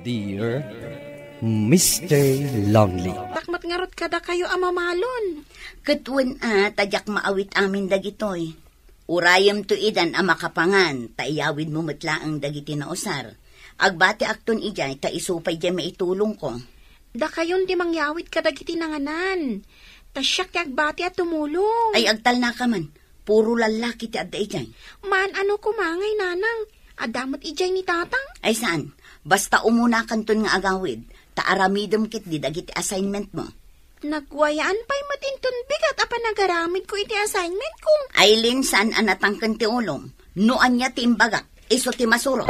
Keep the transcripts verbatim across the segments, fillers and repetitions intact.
Dear Mister Lonely. Dakmat ngarud kadakayo a mamalon. Ket wen a, ta diak maawit amin dagitoy. Urayem to idan a makapangan, ta iyawidmo met laeng dagiti nausar. Agbatiakton idiay, ta isu pay diay maitulongko. Dakayon ti mangyawid kadagiti nanganan. Ta siak ti agbati a tumulong. Ay, agtalnaka man. Puro lallaki ti adda idiay. Maan-ano koma ngay, nanang. Adda met idiay ni tatang. Ay, saan? Basta umunakanton nga agawid, ta aramidem ketdi dagiti assignmentmo. Nagwayaan pay met inton bigat a panagaramidko iti assignmentko. Aileen, saan a natangken ti ulom. No ania ti imbagak, isu ti masuro.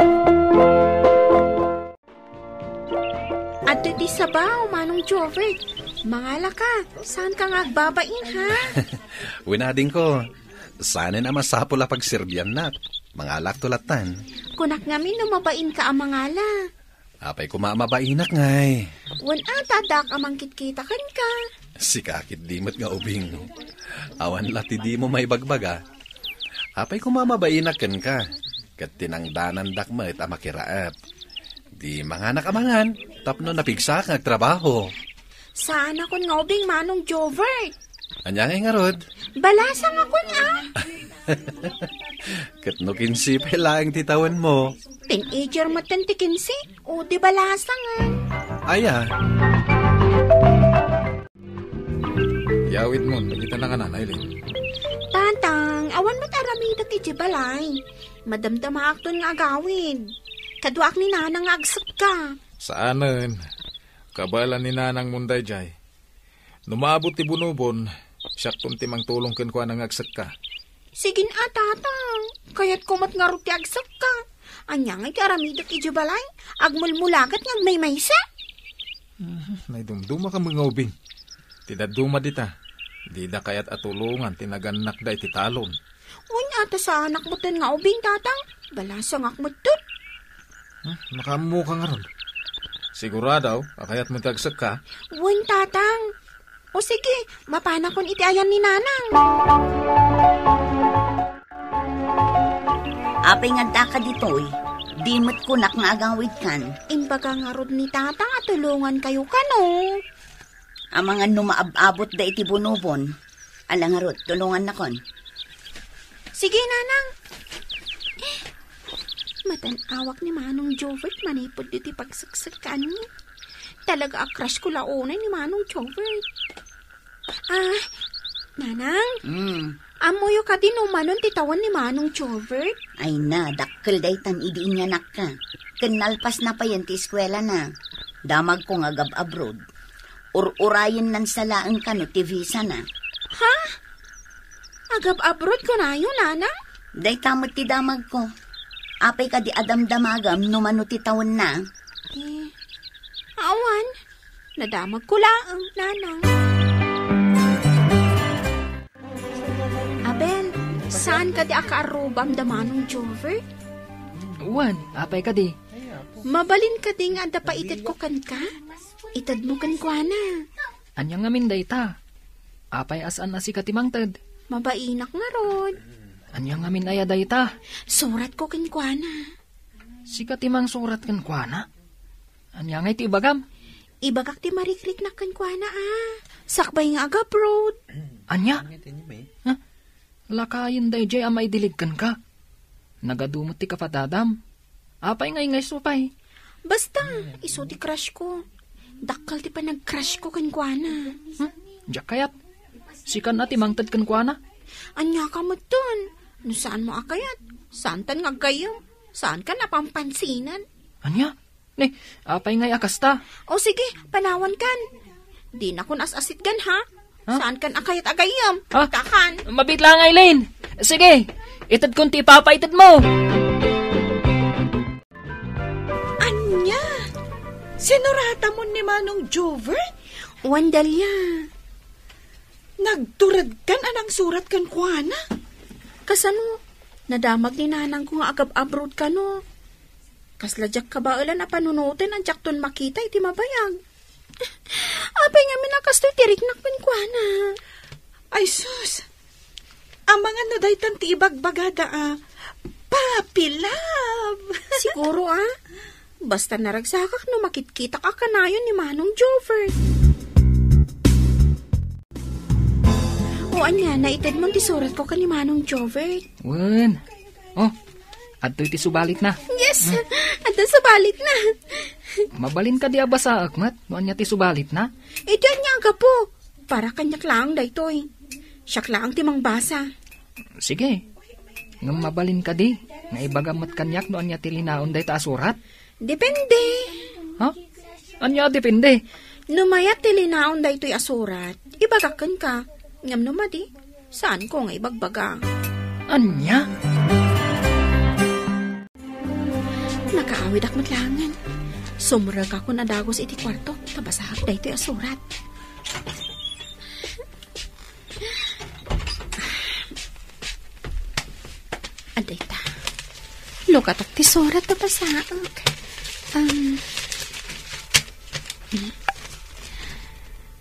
Adtoy ti sabaw, Manong Jovert. Mangalaka, saanka nga agbabain, ha? Wen, adingko, saanen a masapul a pagserbiannak. Mangalakto lattan. Kunak ngamin no mabainka a mangala. Apay koma a mabainak ngay? Wen a, ta addaak a mangkitkita kenka. Sika ketdi met nga ubing. Awan la ti dimo maibagbaga. Apay koma a mabainak kenka, ket tinangdanandak met a makiraep. Di manganak a mangan, tapno napigsaak nga agtrabaho. Saanakon nga ubing, Manong Jovert. Ania ngay ngarud? Balasangakon, a. Ket no kinse pay laeng ti tawenmo. Teenager metten ti kinse, o di balasangan. Aya. Yawidmon dagiti nanganan, Aileen. Tatang, awan met aramidek iti balay. Madamdamaakton nga agawid. Kaduaak ni nanang nga agsekka. Saanen. Kabaelan ni nanangmon daydiay. No maabot ti bunobon, siakton ti mangtulong kenkuana nga agsekka. Sige a, tatang. Kayatko met ngarud ti agsekka. Ania ngay ti aramidek idiay balay? Agmulmulagat nga agmaymaysa? Mhm, naidumdumaka met nga ubing. Ti dadduma dita, dida kayat a tulongan ti nagannakda iti talon. Wen a, ta saanak metten nga ubing, tatang. Balasangak metten. Hmm, makaammoka ngarud. Sigurado a kayatmo ti agsekka? Wen, tatang. O sige, mapanakon iti ayan ni nanang. Apay nga addaka ditoy, di met kunak nga agawidkan. Imbaga ngarud ni tatang a tulongankayo kano. Amangan no maab-abotda iti bunobon. Ala ngarud, tulongannakon. Sige, nanang. Matan-awak ni Manong Jovert manipud iti pagseksekkaanmi. Talaga a crush ko la unay ni Manong Jovert. Ah, nanang? Mm. Ammoyo kadi no manon ti tawen ni Manong Jovert? Ay na, dakkel daytan idi inyanakka. Ken nalpasna payen ti eskuelana. Damagko nga agab-abroad. Ur-urayennan sa laeng kano ti visana. Ha? Agab-abroad kunayo, nanang? Dayta met ti damagko. Apay kadi a damdamagam no mano ti tawenna? Eh, awan. Nadamagko laeng, nanang. Abel, saan kadi a kaarrubam da Manong Jover? Wen, apay kadi? Mabalin kadi nga adda paitetko kenka? Itedmo kenkuana. Ania ngamin dayta? Apay a saan a sika ti mangted? Mabainak ngarud. Ania ngamin aya dayta? Suratko kenkuana. Sika ti mangsurat kenkuana? Ania ngay ti ibagam? Ibagak ti marikriknak kenkuana, a. Sakbay nga agabroad. Ania? Ha? Lakayen daydiay a maidilig kenka. Nagadu met ti kapadadam. Apay nga ingayso pay? Basta, isu ti crush ko. Dakkel ti panag-crush ko kenkuana. Hmm? Diak kayat. Sikan a ti mangted kenkuana. Ania ka metten? No saan mo a kayat, saantan nga aggayyem. Saan ka napampansinan? Ania? Ni, apay ngay a kasta? O sige, panawankan. Dinakon as-asitgan, ha? Ha? Saankan a kayat a gayyem? Ha? Kakan. Mabit lang, Aileen. Sige, itedkon ti ipapaited mo. Ania? Sinuratamon ni Manong Jover? Wen, Dalia. Nagturedkan a nangsurat kenkuana? Kasano? Nadamag ni nanangko nga agab-abroad kano. Kasla diak kabaelan a panunoten a diakton makita iti mabayag. Apay ngamin a kastoy ti riknak kenkuana? Ay sus! Amangan no daytan ti ibagbagada a puppy love. Siguro, a? Basta naragsakak no makitkitak a kanayon ni Manong Jovert. O ania, naitedmon ti suratko ken ni Manong Jovert? Wen. Oh, adtoy ti subalitna. Yes, adda subalitna. Mabalin kadi a basaek met no ania ti subalitna? Iti ania a gapu? Para kaniak laeng daytoy. Siak laeng ti mangbasa. Sige. Ngem mabalin kadi nga ibagam met kaniak no ania ti linaon dayta a surat? Depende. Ha? Ania a depende? No mayat ti linaon daytoy a surat, ibagak kenka. Ngem no madi, saanko nga ibagbaga. Ania? Nakaawidak met laengen. Sumrekakon a dagus iti kuartok ta basaek daytoy a surat. Adda ita. Lukatak ti surat a basaek. Um,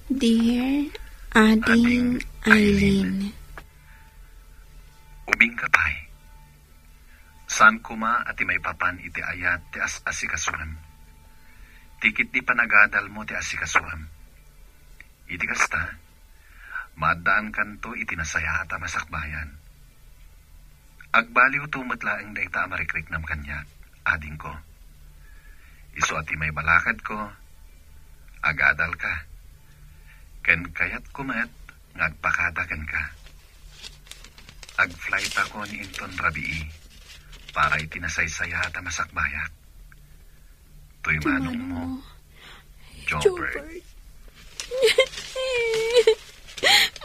Dear Ading Ading Aileen. Aileen. Ubingka pay. Saan koma a ti maipapan iti ayat ti as-asikasuem. Ti ketdi panagadalmo ti asikasuem. Iti kasta, maaddaankanto iti nasayaat a masakbayan. Agbaliwto met laeng dayta a marikriknam kaniak, adingko. Isu a ti maibalakadko, agadalka. Ken kayatko met nga agpakada kenka. Agflightakon inton rabii para iti nasaysayaat a masakbayak. Toy manongmo, Jobert. Jobert.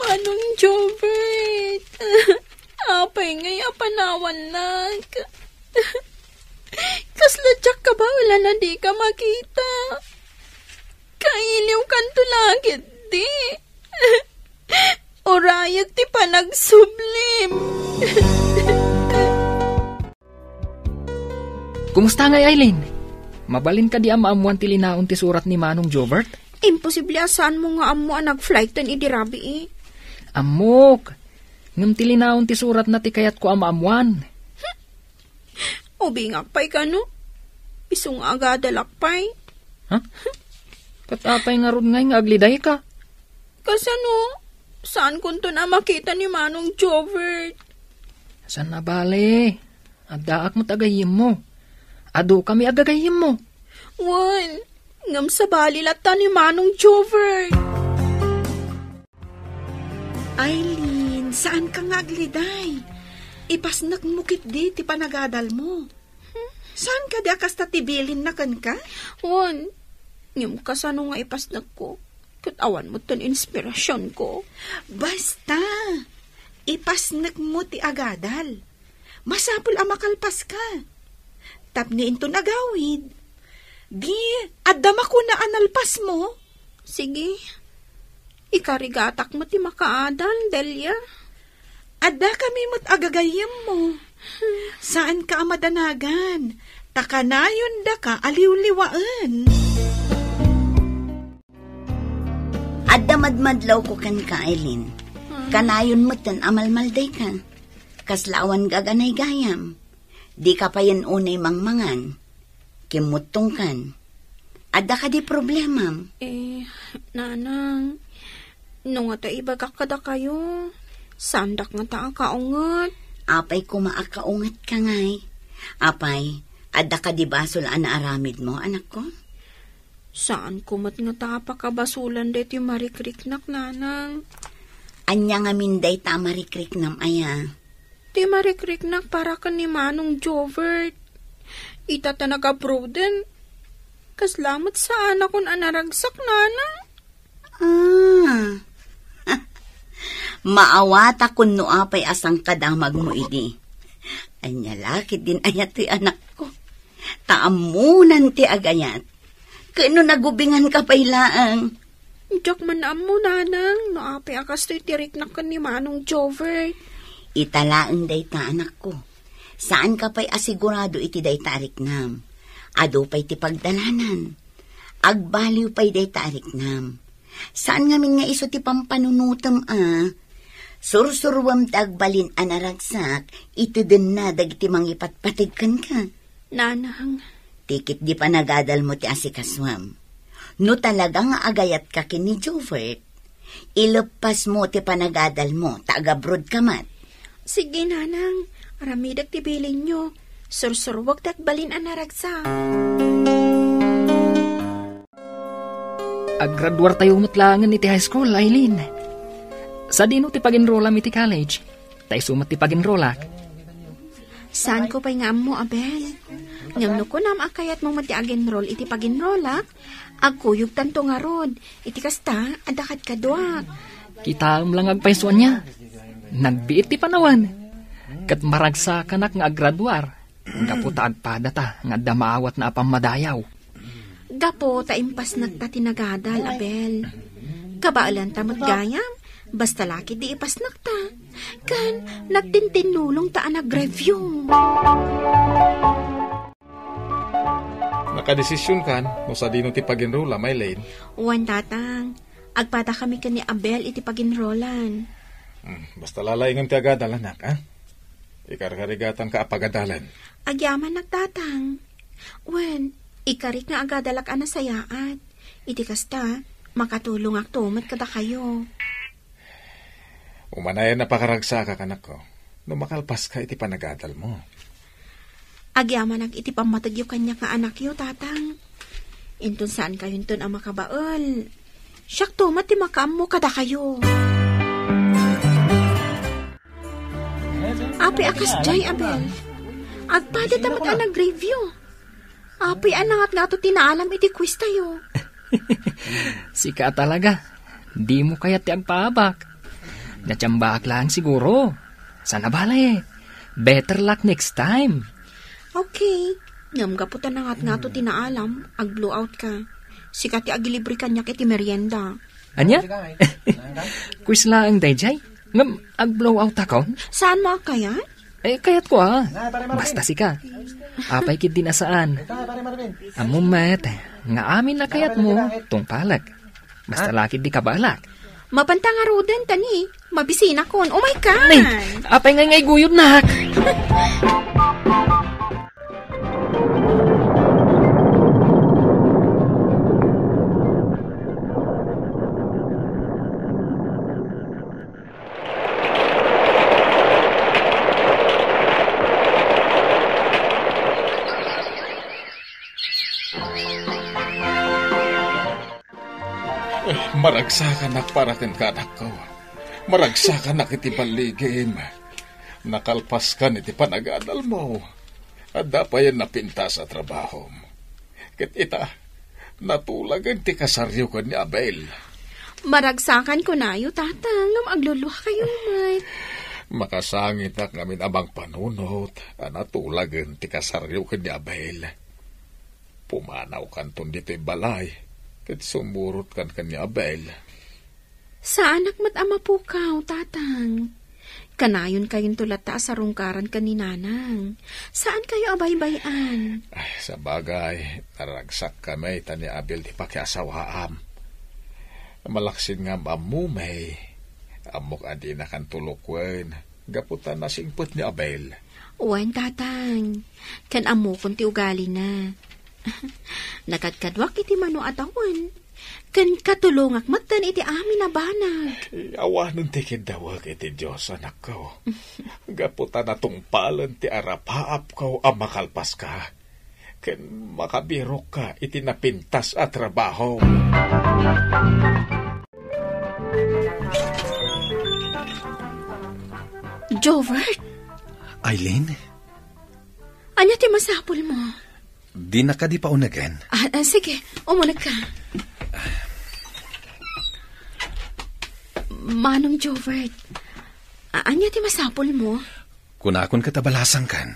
Manong Jobert. Apay ngay a panawannak? Kasla diak kabaelan a dika makita. Kailiwkanto la ketdi. Urayek ti panagsublim. Kumusta ngay, Aileen? Mabalin kadi a maammuan ti linaon ti surat ni Manong Jobert? Imposible a saanmo nga ammo a nagflighten idi rabii. Ammok. Ngem ti linaon ti suratna ti kayatko a maammuan. Ubingak pay kano? Isu nga agadalak pay. Ha? Ket apay ngarud ngay nga aglidayka? Kasano? Saankonton a makita ni Manong Jovert? Saan a bale? Addaak met a gayyemmo. Adukami a gagayyemmo. Wen, ngem sabali latta ni Manong Jovert. Aileen, saanka nga agliday. Ipasnekmo ketdi ti panagadalmo. Saan kadi a kasta ti bilinna kenka? Wen, ngem kasano nga ipasnekko? Ket awan met ti inspirasionko. Basta, ipasnekmo ti agadal. Masapul a makalpaska. Tapno inton agawid, di adda makuna a nalpasmo? Sige. Ikarigatak met ti makaadal, Delia. Addakami met a gagayyemmo. Saanka a madanagan, ta kanayondaka a liwliwaen. Adda madmadlawko kenka, Aileen. Hmm. Kanayon metten a malmaldayka. Kasla awan gaganaygayam. Dika payen unay mangmangan. Kimmuttongkan. Adda kadi problemam? Eh, nanang, no ngata ibagak kadakayo, saandak ngata a kaunget. Apay koma a kaungetka ngay? Apay, adda kadi basol a naaramidmo, anakko? Saanko met ngata a pakabasolan daytoy marikriknak, nanang. Ania ngamin dayta a marikriknam aya? Ti marikriknak para ken ni Manong Jovert. Ita ta nag-abroaden. Kasla met saanakon a naragsak, nanang. Ah. Maawatakon no apay a sangkadamagmo idi. Ania la ketdin aya toy, anakko? Ta ammonan ti agayat. Ket no nagubinganka pay laeng. Diak man ammo, nanang, no apay a kastoy ti riknak ken ni Manong Jovert. Ita laeng dayta, anakko. Saanka pay a sigurado iti dayta a riknam. Adu pay ti pagdalanan. Agbaliw pay dayta a riknam. Saan ngamin nga isu ti pampanunotem a. Sursuruem ti agbalin a naragsak, itedenna dagiti mangipatpateg kenka. Nanang, Ti ketdi panagadalmo ti asikasuam. No talaga nga agayatka ken ni Jovert, ileppasmo ti panagadalmo ta agabrodka met. Sige, Nanang. Aramidek ti bilinyo. Sursuruek ti agbalin a naragsak. Aggraduartayo met laengen iti high school, Aileen. Sadino ti pag-enrollam iti college? Ta isu met ti pag-enrollak. Saanko pay nga ammo, Abel. Ngem no kunam a kayatmo met ti ag-enroll iti pag-enrollak, agkuyogtanto ngarud. Iti kasta, adda kadkaduak. Kitaem la nga agpayso ania. Nagbiit ti panawen. Ket maragsakanak nga aggraduar. Gapu ta agpadata nga adda maawatna a pammadayaw. Gapu ta impasnekta ti nagadal, Abel. Kabaelanta met gayam, basta la ketdi ipasnekta. Ken nagtintinnulongta a nag-review. Nakadesisionkan no sadino ti pag-enrollam, Aileen? Wen, Tatang. Agpadakami ken ni Abel iti pag-enrollan. Hmm, basta la laengen ti agadal, anak, ha? Ikarkarigatanka a pagadalen. Agyamanak, Tatang. Wen, ikarik nga agadalak a nasayaat. Iti kasta, makatulongakto met kadakayo. Umanayen a pakaragsakak, anakko, no makalpaska iti panagadalmo. Agyamanak iti pammategyo kaniak nga anakyo, Tatang. Inton saankayonton a makabael, siakto met ti makaammo kadakayo. Apay a kasdiay, Abel? Agpadata met a nag-review. Apay a nangatngato ti naalam iti quiz tayo? Sika a talaga. Dimo kayat ti agpaabak. Natiambaak laeng siguro. Sana bale. Better luck next time. Okay. Ngem gapu ta nangatngato ti naalam, ag-blowout ka. Sika ti agilibre kaniak iti merienda. Ania? Quiz laeng daydiay? Ngem ag-blowout akon? Saanmo a kayat? Eh, kayatko a. Basta sika. Apay ketdi a saan? Ammom met nga amin a kayatmo, tungpalek. Basta la ketdi kabaelak. Mapanta ngaruden, ta ni, mabisinakon. Umaykan! Ni, apay nga ingayguyodnak? Eh, maragsakanak para kenka, anakko. Maragsakanak iti balligim. Nakalpaskan iti panagadalmo. Adda payen napintas a trabahom. Ket ita, natulagen ti kasaryo ken ni Abel. Maragsakan kunayo, Tatang, ngem agluluakayo met. Makasangitak ngamin a mangpanunot a natulagen ti kasaryo ken ni Abel. Pumanawkanton ditoy balay, ket sumurotkan ken ni Abel. Saanak met a mapukaw, Tatang. Kanayonkayonto latta a sarungkaran ken ni Nanang. Saankayo a baybay-an. Ay, sabagay, naragsakkami ta ni Abel ti pakiasawaam. Malaksid nga am-ammom, ammok a dinakanto lukwen, gapu ta nasingpet ni Abel. Wen, Tatang. Ken ammokon ti ugalina. Nakadkaduak iti mano a tawen. Ken katulongak metten iti amin a banag. Awanen ti kiddawek iti Dios, anakko. Gapu ta natungpalen ti arapaapko a makalpaska. Ken makabirokka iti napintas a trabaho. Jovert? Aileen? Ania ti masapulmo? Dina kadi paunegen? Ah, ah, sige, umuneg ka. Manong Jovert, a-, ania ti masapulmo? Kunakon ket a balasangkan.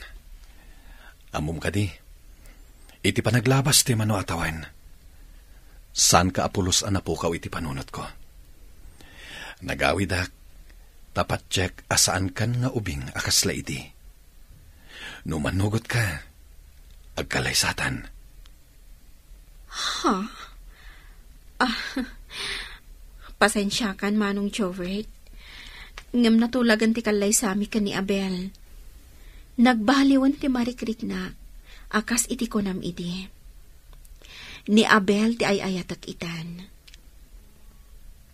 Ammom kadi, iti panaglabas ti mano a tawen, saanka a pulos a napukaw iti panunotko. Nagawidak, ta patiek a saankan nga ubing a kasla idi. No mannugotka, agkallaysatan. Ha? Ah, pasensiakan, Manong Jovert. Ngem natulagen ti kallaysami ken ni Abel. Nagbaliwen ti marikriknak. a kas iti kunam idi. Ni Abel ti ay-ayatek itan.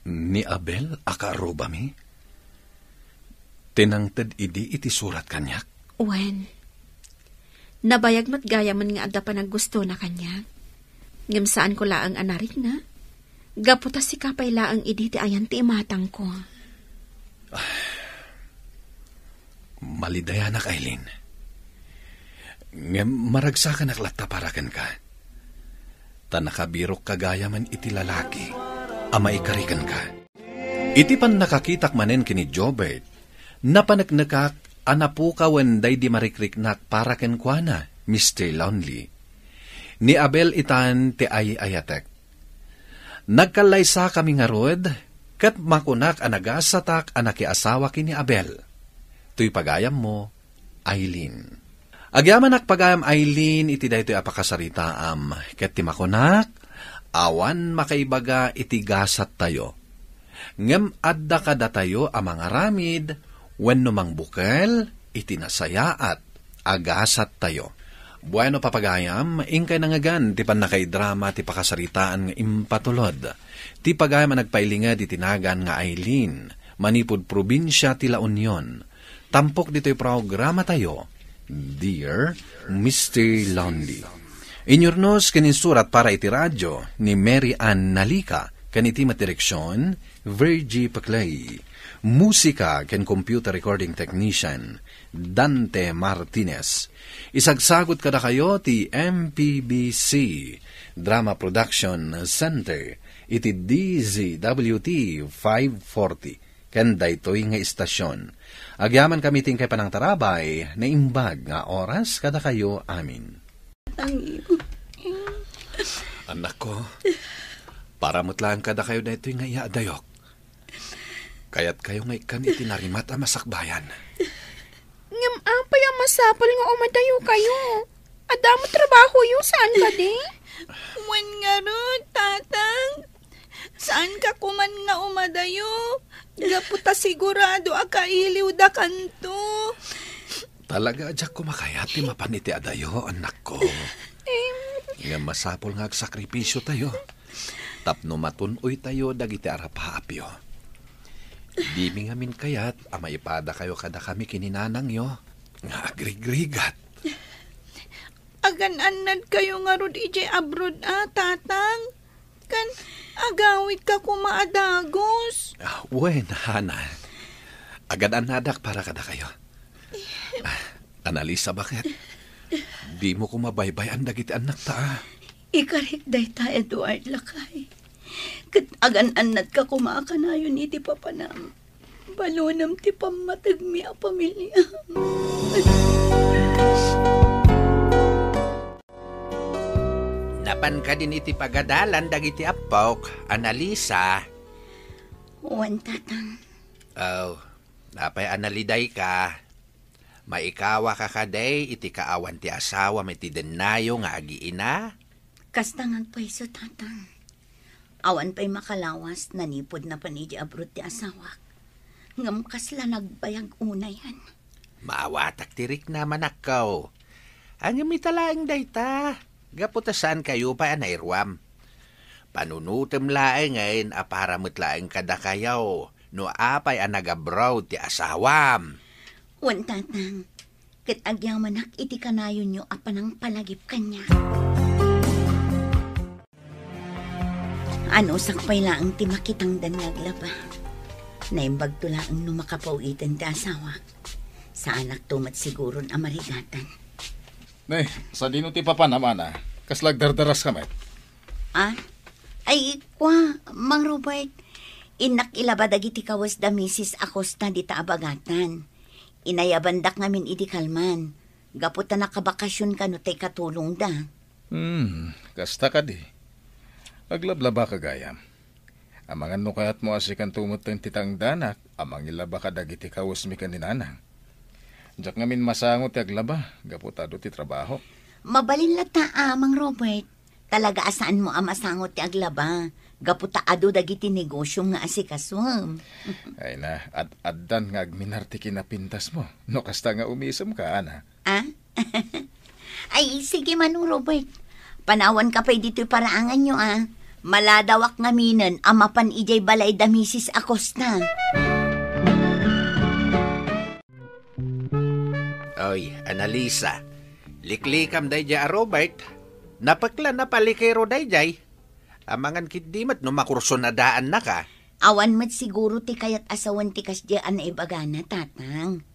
Ni Abel a kaarrubami? Ti nangted idi iti surat kaniak? Wen. Nabayag met gayamen nga adda panaggustona kaniak. Ngem saanko laeng a narikna. Gapu ta sika pay laeng idi ti ayan ti imatangko. Malidayanak, Aileen. Ngem maragsakanak latta para kenka. Ta nakabirokka gayamen iti lalaki a maikari kenka. Iti pannakakitak manen ken ni Jobert, napaneknekak a napukawen daydi marikriknak para kenkuana, Mister Lonely. Ni Abel itan ti ay-ayatek. Nagkallaysakami ngarud, ket makunak a nagasatak a nakiasawa ken ni Abel. Toy pagayammo, Aileen. Agyamanak pagayam, Aileen, iti daytoy a pakasaritaam, ket ti makunak, awan makaibaga iti gasattayo. Ngem adda kadatayo a mangaramid wenno mangbukel iti nasayaat a gasattayo. Bueno, papagayam, inkay nangngegan ti pannakaidrama ti pakasaritaan nga impatulod ti pagayam a nagpailinged iti nagan nga Aileen, manipud probinsia ti La Union. Tampok ditoy programatayo, Dear Mister Lonely. Inyurnos ken insurat para iti radyo ni Mary Ann Nalica, ken iti met direksion, Virgie Paclay. Musika ken computer recording technician, Dante Martinez. Isagsagut kadakayo ti M P B C Drama Production Center iti D Z W T five forty. Ken daytoy nga istasion. Agyamankami ti inkay panangtarabay, naimbag nga oras kadakayo amin. Ang iyo. Anakko, para met laeng kadakayo daytoy nga iyaadayok. Kayatkayo nga ikkan iti narimat a masakbayan. Ngem apay a masapul nga umadayokayo? Adda met trabahoyo, saan kadi? Wen ngarud, Tatang. Saanka koman nga umadayo, gapu ta sigurado a kailiwdakanto. Talaga a diak koma kayat ti mapan iti adayo, annakko. Em. Ngem masapul nga agsakripisiotayo tapno matun-oytayo dagiti arapaapyo. Dimi ngamin kayat a maipadakayo kadakami ken ni nanangyo nga agrigrigat. Agan-annadkayo ngarud idiay abroad a, Tatang? Ken agawidka koma a dagus? Ah, wen, Hana. Agan-annadak para kadakayo. Ah, Annalisa, baket? Dimo koma baybay-an dagiti annakta, a? Ikarik dayta, Edward, lakay. Ket agan-annadka koma a kanayon iti papanam. Balonem ti pammategmi a pamiliam. Napan kadin iti pagadalan dagiti appok, Annalisa? Wen, Tatang. Oh, apay a nalidayka? Maikawaka kadi iti kaawan ti asawam iti dennayo nga agiina? Kasta nga agpayso, Tatang. Awan pay makalawas nanipud napan idiay abroad ti asawak. Ngem kasla nagbayag unayen. Maawatak ti riknam, anakko. Ngem ita laeng dayta, gapu ta saankayo pay a nairuam. Panunotem laengen a para met laeng kadakayo no apay a nag-abroad ti asawam. Wen, Tatang, ket agyamanak iti kanayonyo a panangpalagip kaniak. Anusak pay laeng ti makitangdan nga aglaba. Naimbagto laeng no makapaw-iten ti asawak. Saanakto met siguron a marigatan. Ne, sadino ti papanam, Ana? Kasla agdardaraska met? Ah? Ay, kua, Mang Robert, innak ilaba dagiti kawes da Misis Acosta dita a bagatan. Inayabandak ngamin idi kalman, gapu ta nakabakasyon kano tay katulongda. Hmm, kasta kadi. Aglablabaka gayam. Amangan no kayatmo a sikanto metten ti tangdanak a mangilaba kadagiti kawesmi ken ni Nanang. Diak ngamin masango ti aglaba, gapu ta adu ti trabahok. Mabalin latta a, Mang Robert. Talaga a saanmo a masango ti aglaba, gapu ta adu dagiti negosiom nga asikasuem. Ay na, ad-addan nga agminar ti kinapintasmo, no kasta nga umisemka, Ana. Ah? Ay, sige, Manong Robert. Panawanka pay ditoy paraanganyo, a. Maladawak ngaminen a mapan idiay balay da Misis Acosta. Oy, Annalisa, liklikam daydiay a Robert. Napekla, napalikero daydiay. Amangan ketdi met no makursunadaannaka. Awan met siguro ti kayat a sawen ti kasdiay a naibagana, Tatang.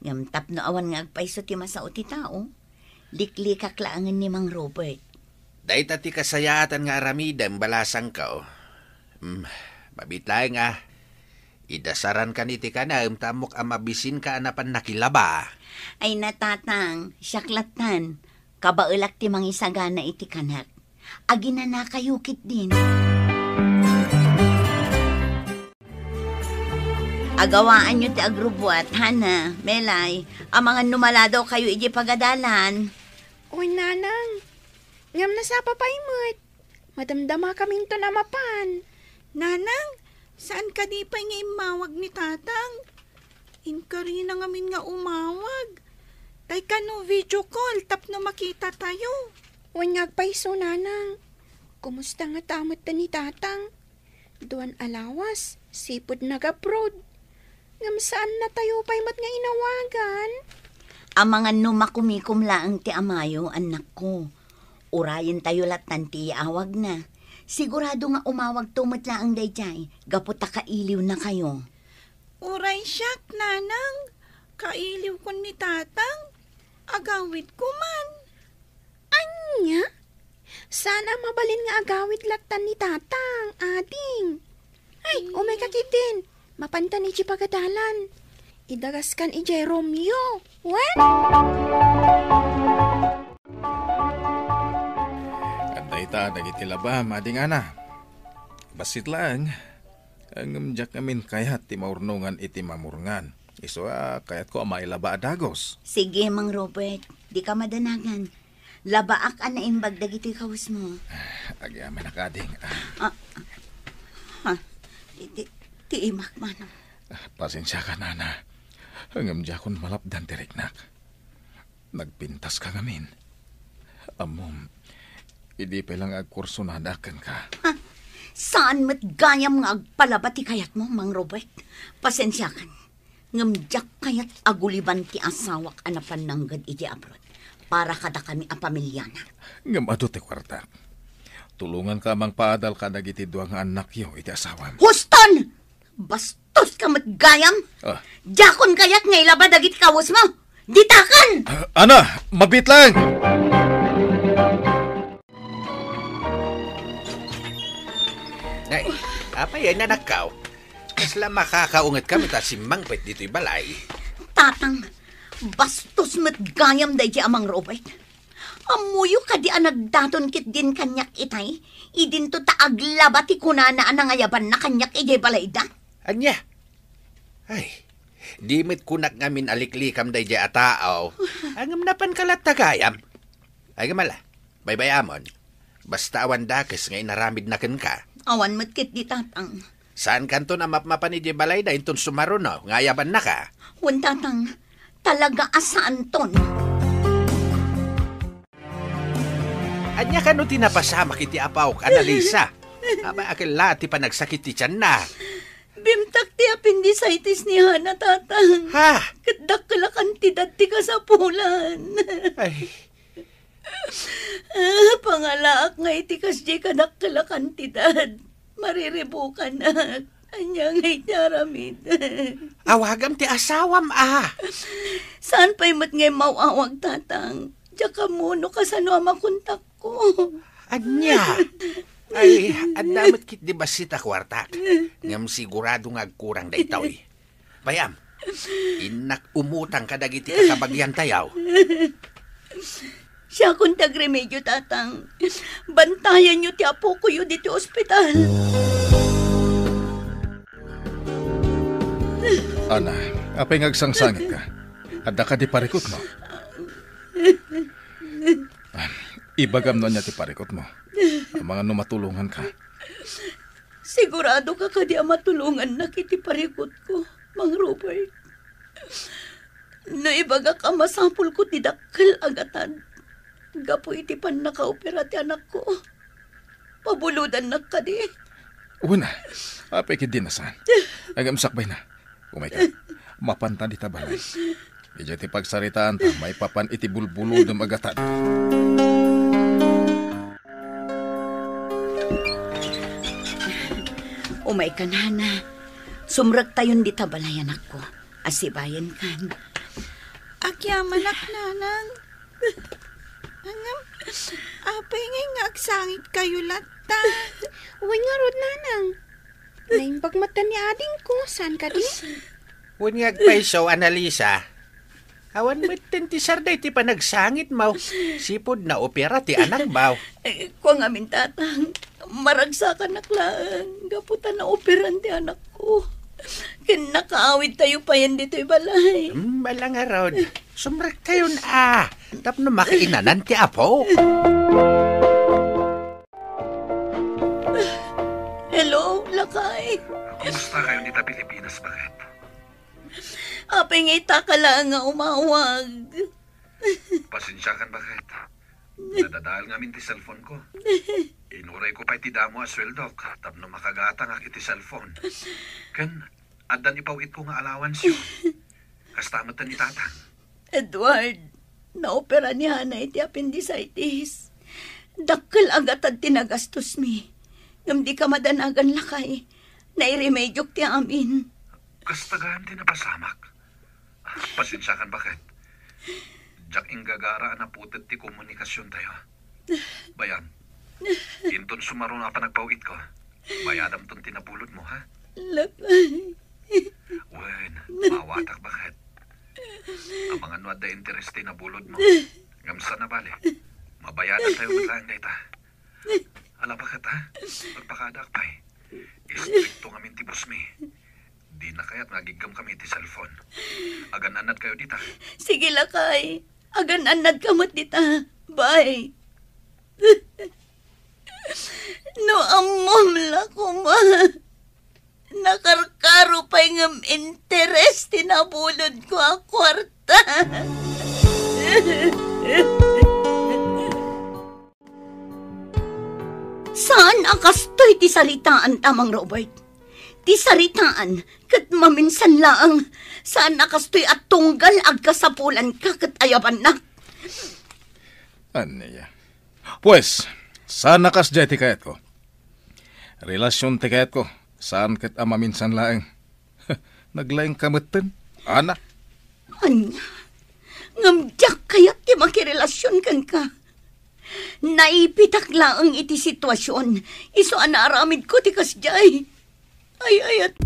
Ngem tapno awan nga agpayso ti masao ti tao, liklikak laengen ni Mang Robert. Dayta ti kasayaatan nga aramidem, balasangko. Hmm, mabit laeng a, idasarankan iti kanem ta ammok a mabisinka a napan nakilaba. Ay na, Tatang, siak lattan. Kabaelak ti mangisagana iti kanak. Aginanakayo ketdin. Agawaanyo ti agrubbuat, Hana, Melay, amangan no maladawkayo idiay pagadalan. Oy, Nanang, ngem nasapa pay met. Madamdamakaminton a mapan. Nanang, saan kadi pay nga immawag ni Tatang? Inkarina ngamin nga umawag. Tay kano video call tapno makitatayo. Wen nga agpayso, Nanang. Kumusta ngata met ni Tatang? Duan a lawas, sipud nag-abroad. Ngem saannatayo pay met nga inawagan. Amangan no makumikom laeng ti amayo, annakko. Urayentayo lattan ti iawagna. Sigurado nga umawagto met laeng daydiay, gapu ta kailiwnakayo. Uray siak, Nanang, kailiwkon ni Tatang. Agawidko man. Ania? Saan a mabalin nga agawid lattan ni Tatang, ading? Ay, umayka ketdin. Mapantan idiay pagadalan. Idagaskan idiay Romeo. Wen? Adda ita dagiti laba, Mading Ana. Bassit laeng, ngem diak ngamin kayat ti maurnongan iti mamurngan. Isu a kayatko a mailaba a dagus. Sige, Mang Robert. Dika madanagan. Labaak a naimbag dagitoy kawesmo. Agyamanak, ading. Ah. Ah, ha? Ti, ti, ti imak, manong. Ah, pasensiaka, Ana. Ngem diakon malapdan ti riknak. Nagpintaska ngamin. Ammom, idi pay la nga agkursunada kenka. Ha? Saan met gayam nga agpalaba ti kayatmo, Mang Robert? Pasensiakan. Ngem diak kayat a guliban ti asawak a napan nanggad iti abroad para kadakami a pamiliana. Ngem adu ti kuartak. Tulonganka a mangpaadal kadagiti dua nga annakyo iti asawam. Huston! Bastoska met gayam! Ah. Diakon kayat nga ilaba dagiti kawesmo! Ditaken! Ah, Ana, mabiit laeng! Nay, apay ay nanakkaw? Kasla makakaunget kami ta simmangpet ditoy balay. Tatang, bastos met gayam daydi a Mang Robert. Ammoyo kadi a nagdaton ketdin kaniak itay, idinto ta aglaba ti kunana a nangayabanna kaniak idiay balayda. Ania? Ay, di met kunak ngamin a liklikam daydi a tao. Ngem napanka latta gayam. Ay, gamala, baybay-amon. Basta awan dakes nga inaramidna kenka. Awan met ketdi, Tatang. Saankanton a mapmapan idiay balayda inton sumaruno nga ayabannaka? Wen, Tatang, talaga a saanton. Ania kano ti napasamak iti apawk, Annalisa? Apay, akel la ti panagsakit ti tianna. Bimtak ti appendicitis ni Hana, Tatang. Ha? Ket dakkel a kantidad ti kasapulan. Ay. Ah, pangalaak nga iti kasdiay kadakkel a kantidad. Mariribukanak. Ania nga iti aramid? Awagam ti asawam, a. Saan pay met nga immaw-awag, Tatang? Diak ammo no kasano a makontakko. Ania? Ay, adda met ketdi bassit a kuartak. Ngem sigurado nga agkurang daytoy. Payam, innak umutang kadagiti kakabagiantayo. Siakon ti agremedio, Tatang. Bantayanyo ti apokoyo ditoy ospital. Ana, apay nga agsangsangitka? Adda kadi parikutmo? Ah, ibagam no ania ti parikutmo. Amangan no matulonganka. Siguradoka kadi a matulongannak iti parikutko, Mang Robert? No ibagak a masapulko ti dakkel a gatad, gapu iti pannakaopera ti anakko. Pabulodannak kadi? Wen, apay ketdi a saan. Ngem sakbayna. Umayka. Mapanta dita balay. Idiay ti pagsaritaanta, maipapan iti bulbulodem a gatad. Umayka, Nana. Sumrektayon dita balay, anakko. Asibayenkan. Agyamanak, Nanang. Ngem, apay ngay nga agsangitkayo latta? Wen ngarud, Nanang. Naimbag met ni adingko, saan kadi? Wen nga agpayso, Annalisa. Awan metten ti sarday ti panagsangitmo. Sipud naopera ti anakmo. Eh, kua ngamin, Tatang, maragsakanak laeng gapu ta naoperan ti anakko. Ken nakaawidtayo payen ditoy balay. Hmm, ala ngarud. Sumrektayon a, tapno makainanan ti apo. Hello, lakay. Kumusta kayo dita Pilipinas, Baket? Apay nga ita ka laeng nga umawag. Pasensiakan, Baket. Nadadael ngamin ti cellphone ko. Inuray ko pay ti damo a sueldok tapno makagatangak iti cellphone. Ken addan ipaw-itko nga allowance-yo. Kasta met ni Tatang. Edward, naopera ni Hana iti appendicitis. Dakkel a gatad ti nagastosmi. Ngem dika madanagan, lakay. Nairemedyok ti amin. Kasta gayam ti napasamak. Pasensiakan, Baket. Diak inggagara a naputet ti komunikasiontayo. Bay-am, inton sumaruno a panagpaw-itko, bayadamton ti nabulodmo, ha? Lakay. Wen, maawatak, Baket. Amangan no adda interes ti nabulodmo. Ngem saan a bale, mabayadantayo met laeng dayta. Ala, Baket, ha? Agpakadaak pay. Istrikto ngamin ti bossmi. Dina kayat nga agiggem kami iti cellphone. Agan-annadkayo dita. Sige, lakay. Agan-annadka met dita. Bye. No ammom la koma, nakarkaro pay ngem interes ti nabulodko a kuarta. Saan a kastoy ti saritaan, Amang Robert. Ti saritaan ket maminsan laeng. Saan a kastoy a tunggal agkasapulanka ket ayabannak. Ania? Pues, saan a kasdiay ti kayatko. Relasion ti kayatko, saan ket a maminsan laeng. Naglaingka metten, Ana. Ania? Ngem diak kayat ti makirelasion kenka. Naipitak laeng iti situasion, isu a naaramidko ti kasdiay. Ay, ay, at-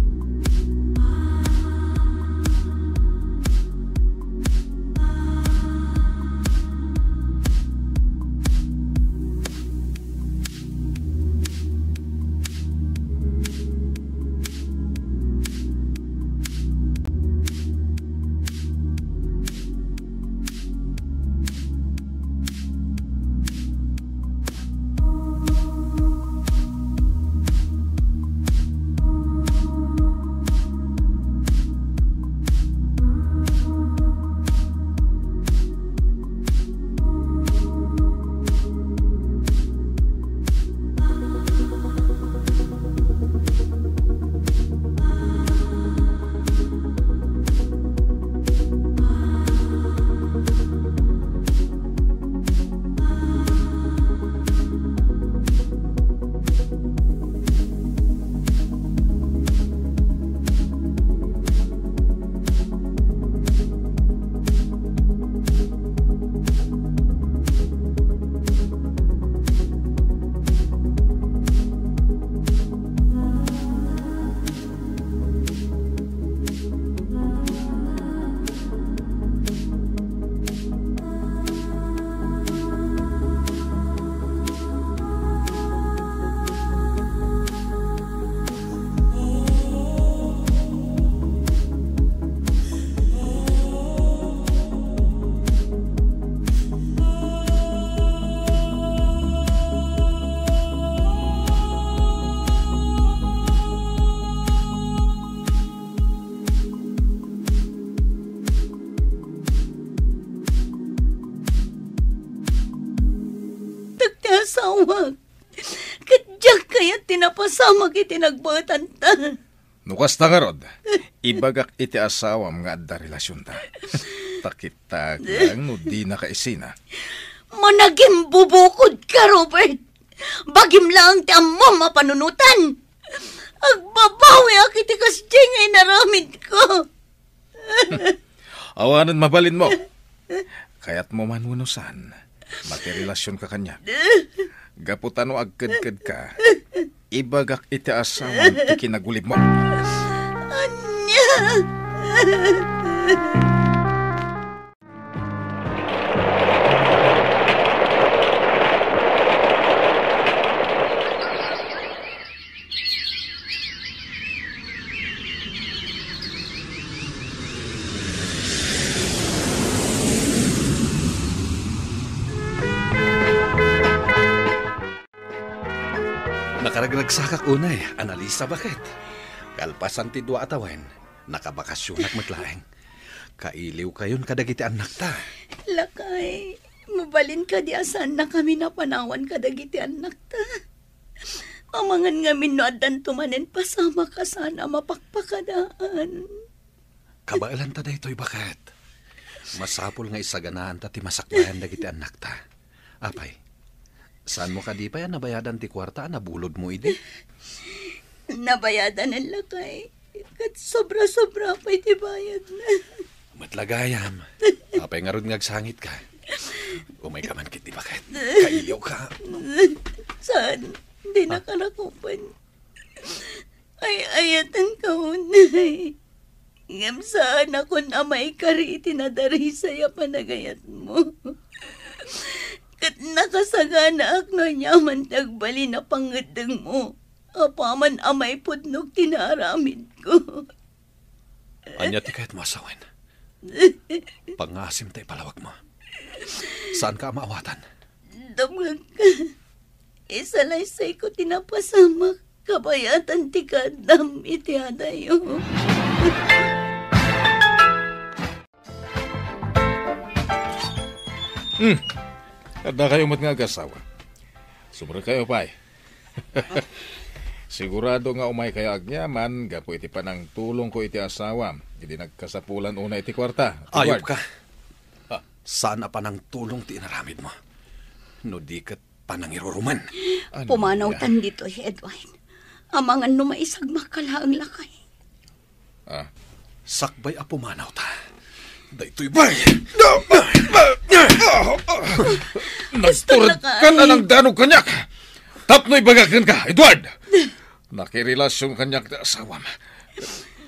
Napasamak iti nagbaetanta. No kasta ngarud, ibagak iti asawam nga adda relasionta. Ta kitak lang no dinaka isina. Managimbubukodka, Robert. Bagim laeng ti ammom a panunotan. Agbabawiak iti kasdi nga inaramidko. Awanen mabalinmo. Kayatmo man wenno saan, makirelasionka kaniak. Gapu ta no agkedkedka, ibagak iti asawam ti kinagulibmo. Ania? Nakaragragsakak unay, Annalisa, baket. Kalpasan ti dua a tawen, nakabakasionak met laeng. Kailiwkayon kadagiti annakta. Lakay, mabalin kadi a saannakami a panawan kadagiti annakta? Amangan ngamin no addanto manen pasamak a saan a mapakpakadaan. Kabaelanta daytoy, baket. Masapul nga isaganaanta ti masakbayan dagiti annakta. Apay, saanmo kadi pay a nabayadan ti kuarta a nabulodmo idi? Nabayadanen, lakay. Ket sobra-sobra pay ti bayadna. Met la gayam. Apay ngarud nga agsangitka? Umayka man ketdi, baket. Kailiwka. Saan? Dinaka rakupen. Ay-ayatenka unay. Ngem saanakon a maikari iti nadarisay a panagayatmo. Ket nakasaganaak no aniaman ti agbalin a pangngeddengmo apaman a maipudnog ti naaramidko. Ania ti kayatmo a sawen? Pangngaasim ta ipalawagmo. Saanka a maawatan. Dumngegka. Isalaysayko ti napasamak kabayatan ti kaaddam iti adayo. Hmm. Adda kayo met nga agasawa. Sobra kayo pay. Sigurado nga umay kayo agyaman gapu iti panangtulong ko iti asawam. Idi nagkasapulan una iti kuarta. Ayop ka. Ah. Saan a panangtulong ti inaramidmo. No di ket panangiruruman. Ania? Pumanawtan ditoy, Edward. Amangan no maisagmakka laeng, lakay. Ah. Sakbay a pumanawta. Daytoy bay! Nagturod ka na nang danog kaniak! Tapno ibagak kenka, Edward! Nakirelasyon kaniak ti asawam.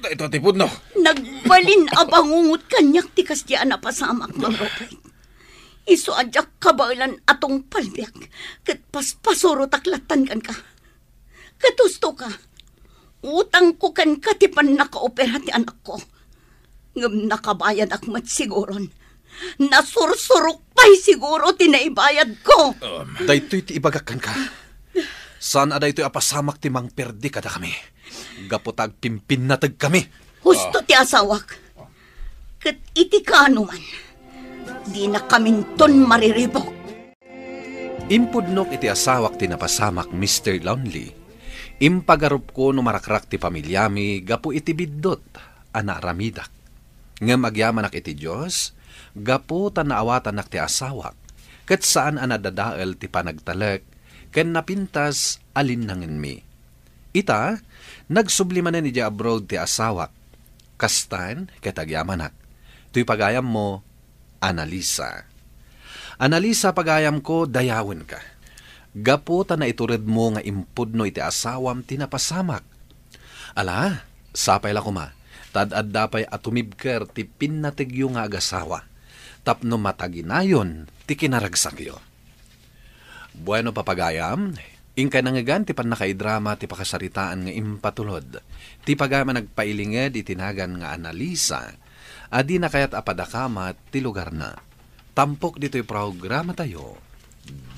Daytoy ti pudno. Nagbalin a bangungot kaniak ti kasdi a napasamak, Mang Robert. Isu a diak kabaelan a tungpalbiak, ket paspasurotak lattan kenka. Ket husto ka, utangko kenka ti pannakaopera ti anakko. Ngem nakabayadak met siguron. Nasursurok pay siguro ti naibayadko. Um. Daytoy ti ibagak kenka. Saan a daytoy a pasamak ti mangperdi kadakami. Gapu ta agpimpinnategkami. Husto ti asawak. Ket iti kaanoman, dinakaminton mariribuk. Impudnok iti asawak ti napasamak, Mister Lonely. Impagarupko no marakrak ti familiami gapu iti biddut a naaramidak. Ngem agyamanak iti Dios, gapu ta naawatannak ti asawak, ket saan a nadadael ti panagtalek ken napintas a linnangenmi. Ita, nagsubli manen idiay abroad ti asawak. Kastan ket agyamanak. Toy pagayammo, Annalisa. Annalisa, pagayamko, dayawenka. Gapu ta naituredmo nga impudno iti asawam ti napasamak. Ala, sapay la koma, ta ad-adda pay a tumibker ti pinnategyo nga agasawa, tapno mataginayon ti kinaragsakyo. Bueno, papagayam, inkay nangngegan ti pannakaidrama ti pakasaritaan nga impatulod ti pagayam a nagpailinged iti nagan nga Annalisa a dina kayat a padakamat ti lugarna. Tampok ditoy programatayo,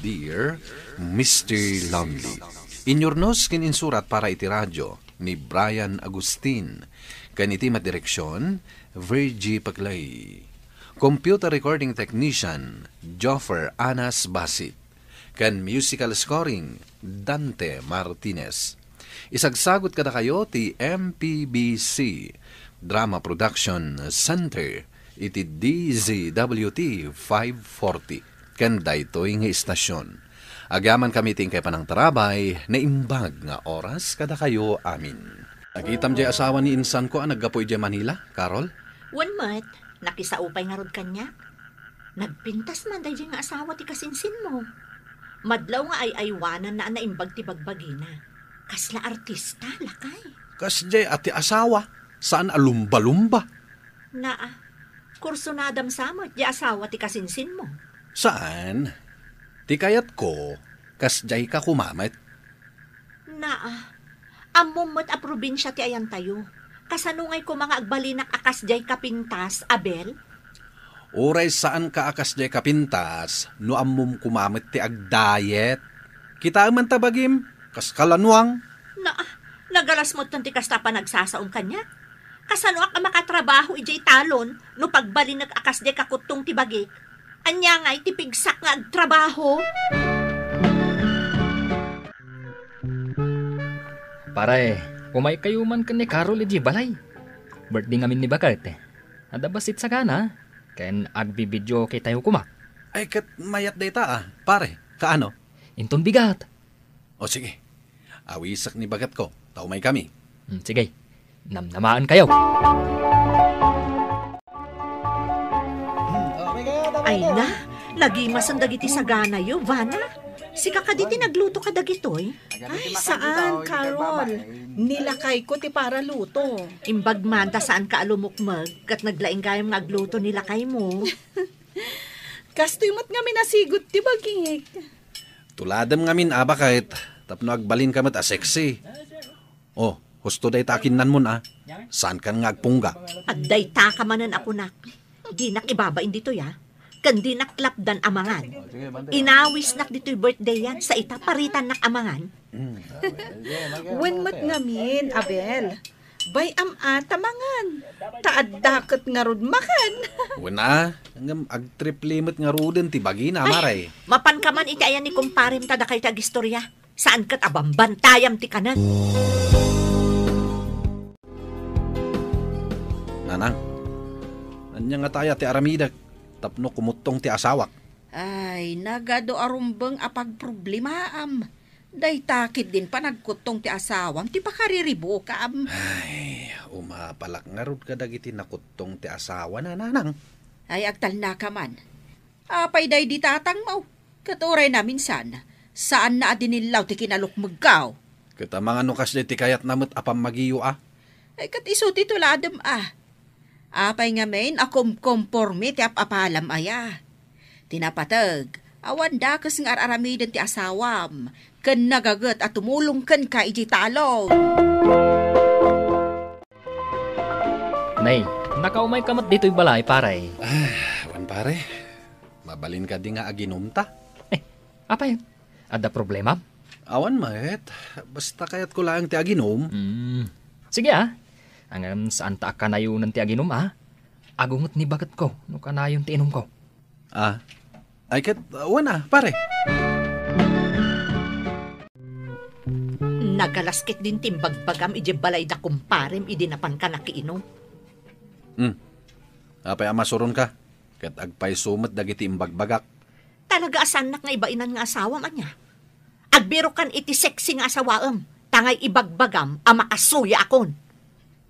Dear Mister Lonely. Inyurnos ken insurat para iti radio ni Brian Agustin, ken iti met direksion, Virgie Paclay. Computer recording technician, Joffer Anas Basit. ken musical scoring, Dante Martinez. Isagsagut kadakayo ti M P B C Drama Production Center iti D Z W T five forty ken daytoy nga istasyon. Agyamankami ti inkay panangtarabay, naimbag nga oras kadakayo amin. Nakitam jay asawa ni insanko a naggapu idiay Manila, Carol? Wen met, nakisao pay ngarud kaniak. Nagpintas man daydiay nga asawa ti kasinsinmo. Madlaw nga ay-aywananna a naimbag ti bagbagina. Kasla artista, lakay. Kasdiay a ti asawa, saan a lumba-lumba. Naa, kursunadam sa met diay asawa ti kasinsinmo. Saan? Ti kayatko, kasdiay ka koma met. Naa, ammom met a probinsia ti ayantayo. Kasano ngay koma nga agbalinak a kasdiay kapintas, Abel? Uray saanka a kasdiay kapintas, no ammom koma met ti agdayet. Kitaem man ta bagim, kas kalanuang. Naa, nagalas met ti kasta a panagsasaom kaniak. Kasanoak a makatrabaho idiay talon no pagbalinek a kasdiay kakuttong ti bagik? Ania ngay ti pigsak nga agtrabaho? Pare, umaykayo man ken ni Carol idiay balay. Birthday ngamin ni baket. Adda bassit sagana, ken agbibideo kitayo koma. Ay, ket mayat dayta, a, pare. Kaano? Inton bigat. O, sige. Awisek ni bagetko, ta umaykami. Hmm, sige. Namnamaankayo. Ay na, nagimasen dagiti saganayo, Vana. Sika kadi ti nagluto kadagitoy? Ay, saan, Carol. Ni lakayko ti paraluto. Imbag man ta saanka a lumukmeg, ket naglaing gayam nga agluto ni lakaymo. Kastoy met ngamin a sigud ti bagik. Tuladem ngamin a baket, tapno agbalinka met a sexy. O, husto dayta a kinnanmon a. Saankan nga agpungga. Agdaytaka manen, aponak. Dinak ibabain ditoy a. Ken dinak lapdan a mangan. Inawisnak ditoy birthday-an, sa ita paritannak a mangan. Wen met ngamin, Abel. Bay-am a ta mangan. Ta adda ket ngarud makan. Wen a, ngem agtriple met ngaruden ti bagina, Ay, mare. Mapanka man iti ayan ni kumparem ta dakay ti agistorya. Saan ket a bambantayam ti kanen? Nanang, ania ngata aya ti aramidek tapno kumuttong ti asawak? Ay, nagadu a rumbeng a pagproblemaam. Dayta ketdin panagkuttong ti asawam ti pakariribukam. Ay, umapalak ngarud kadagiti nakuttong ti asawana, Nanang. Ay, agtalnaka man. Apay daydi tatangmo? Ket uray naminsan, saanna a dinillaw ti kinalukmegko. Ket amangan no kasdiay ti kayatna met a pammagiyo a? Ay, ket isu ti tuladem a. Apay ngamin a kumkomporme ti ap-apalam aya? Ti napateg, awan dakes nga ar-aramiden ti asawam, ken nagaget a tumulong kenka idiay talon. Nay, nakaumayka met ditoy balay, pare. Ah, awan, pare. Mabalin kadi nga aginom ta? Eh, apay? Adda problema? Awan met. Basta kayatko laeng ti aginom. Hmm. Sige, a. Ngem saanta a kanayonen ti aginom, a. Agunget ni baketko no kanayon ti inumko. Ah. Ay ket, awan a, pare. Nagalas ketdin ti imbagbagam idiay balay da kumparem idi napanka nakiinum. Hmm. Apay a masuronka? Ket agpayso met dagiti imbagbagak. Talaga a saannak nga ibainan nga asawam, ania? Agbirokan iti sexy nga asawaem, ta ngay ibagbagam a makasuyaakon.